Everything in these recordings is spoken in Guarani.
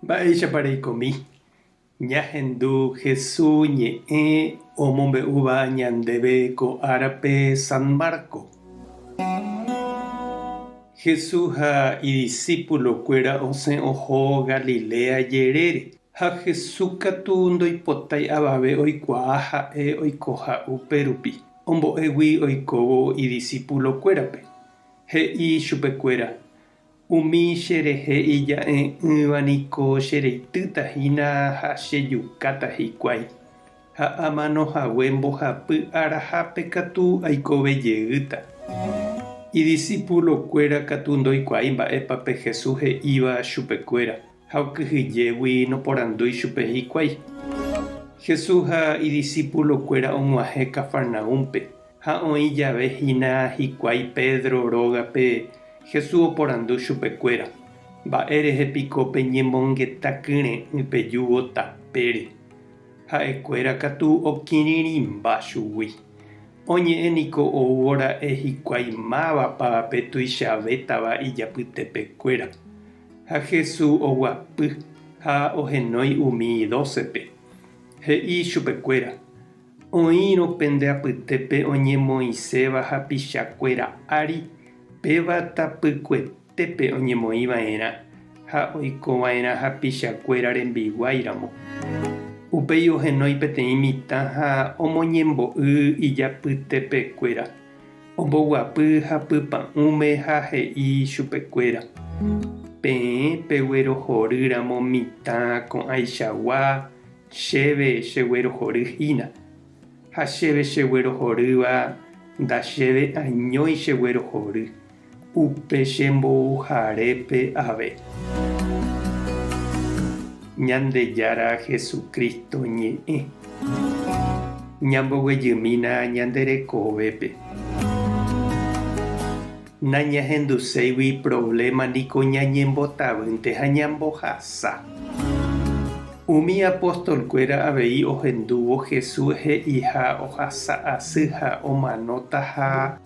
Mba'éichapa reikomi? Ñahendu Jesús ñe'ẽ omombe'úva ñandéve ko árape San Marco. Jesús ha idisípulokuéra osẽ oho Galilea jerére, ha Jesús katu ndoipotái avave oikuaa ha'e oikoha upérupi, ombo'égui oikóvo idisípulokuérape. He'i chupekuéra, Umi che rehe ija'e'ỹva niko che reitýta hína ha che jukáta hikuái, ha amano hague mbohapy arahápe katu aikove jeýta. Idisípulokuéra katu ndoikuaái mba'épa pe Jesús he'íva chupekuéra, ha okyhyjégui noporandúi chupe hikuái. Jesús ha idisípulokuéra og̃uahẽ Cafarnaúmpe, Ha oĩ jave hína hikuái Pedro rógape, Jesús oporandu chupekuéra, Mba'e rehe piko peñemongeta kyre'ỹ pejúvo tapére? Ha'ekuéra katu okirirĩmba chugui. Oñe'ẽ niko oúvo ra'e hikuái mávapa pe tuichavétava ijapytepekuéra. Ha Jesús oguapy ha ohenói umi dócepe. He'i chupekuéra, Oĩrõ pende apytépe oñemoĩséva hapichakuéra ári, péva tapykuetépe oñemoĩ va'erã ha oiko va'erã hapichakuéra rembiguái ramo. Upéi ohenói peteĩ mitã ha omoñembo'y ijapytepekuéra, omboguapy hapypa'ũme ha he'i chupekuéra, Peẽ peguerohory ramo mitã ko'ãichagua, Chéve cheguerohory hína, ha chéve cheguerohorýva ndachéve añói cheguerohory, upe che mbouharépe ave. Ñandejára Jesucristo ñe'ẽ. Ñamboguejymína ñande rekovépe. Nañahenduséigui provléma niko ñañembotavýnte ha ñambohasa. Umi apostolkuéra avei ohendúvo Jesús he'iha ohasa asy ha omanótaha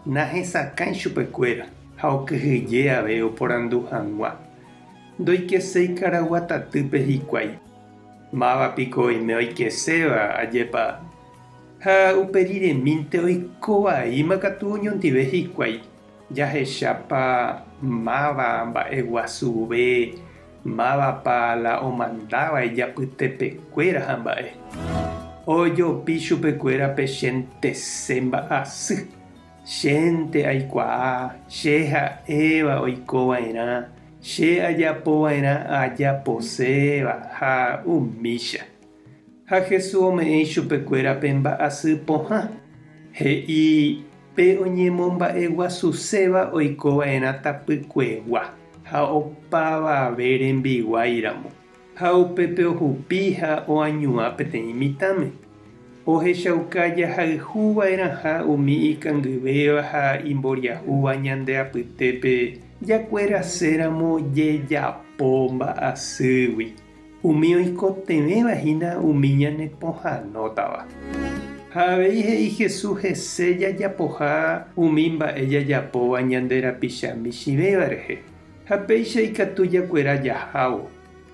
nahesakãi chupekuéra ha okyhyje ave oporandu hag̃ua. Ndoikeséi karaguatatýpe hikuái. Máva piko oime oikeséva, ajépa? Ha upe riremínte oiko vaíma katu oñondive hikuái, jahechápa máva mba'eguasuve, mávapa la omandáva ijapytepekuéra ha mba'e. Ojopi chupekuéra pe chentese mba'asy, chénte aikuaa, che ha'éva oikova'erã, che ajapova'erã ajaposéva ha umícha. Ha Jesús ome'ẽ ichupekuéra pe mba'asy pohã, he'i pe oñemomba'eguasuséva oiko va'erã tapykuegua ha opavave rembiguái ramo. Ha upépe ohupi ha oañuã peteĩ mitãme, ohechauka jahayhu va'erãha umi ikangyvéva ha imboriahúva ñande apytépe jakueraséramo jejapo mba'asýgui. Umi oikotevẽva hína umi ñanepohãnótava. Ha avei he'i Jesús hese jajapoha umi mba'e jajapóva ñande rapicha michĩvéva rehe, ha péicha ikatu jakuera jahávo,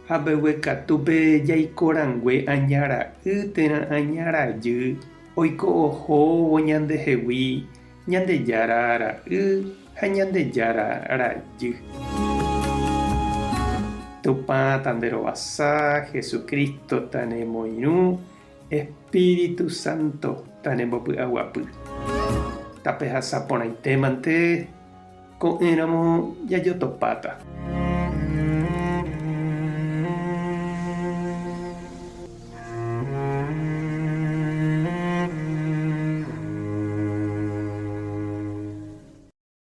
ha mbeguekatúpe jaiko rangue aña ra'y térã aña rajy oiko ohóvo ñandehegui Ñandejára ra'y ha Ñandejára rajy. Tupã tanderovasa, Jesucristo tanemoirũ, Espíritu Santo tanembopy'aguapy. Tapehasa porãite mante, ko'ẽramo jajotopáta.